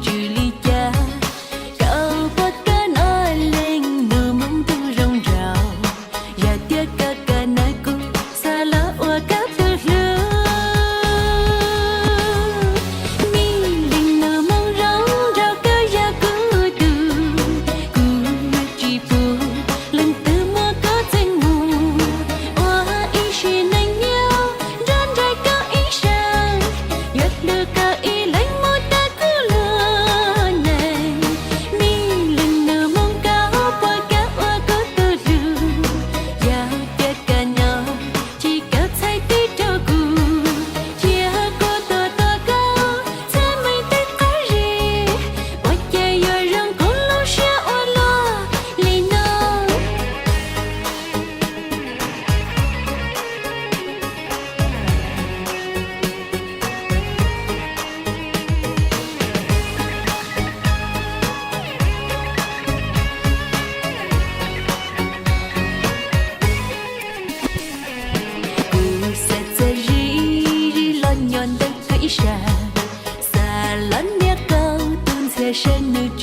Tsis li cas, koj puas kam nrog leej nus moo ntuj zoo nraug, yog tias koj kam nawb kuv xav los ua koj tus hlub. Me leej nus moo zoo nraug, koj yog kuv tus, kuv tsis pub leej twg muab koj txeeb mus, ua ib sim neej nyob nrog nraim koj ib sab, yuav hlub koj ib leeg mus tag kuv luag neej. Me leej nus moo, koj puas kam ua kuv tus hlub, yog tias koj nyob tsis kawm txhais tes rau kuv, cia kuv tuag tos koj txhaj meej tej qab zib, ua cas yuav zoo kuv lub siab ua luaj li no. Kuv xav txog zim zim los nyob ntawm koj ib sab, xav los nias koj tus ntxhias saib nws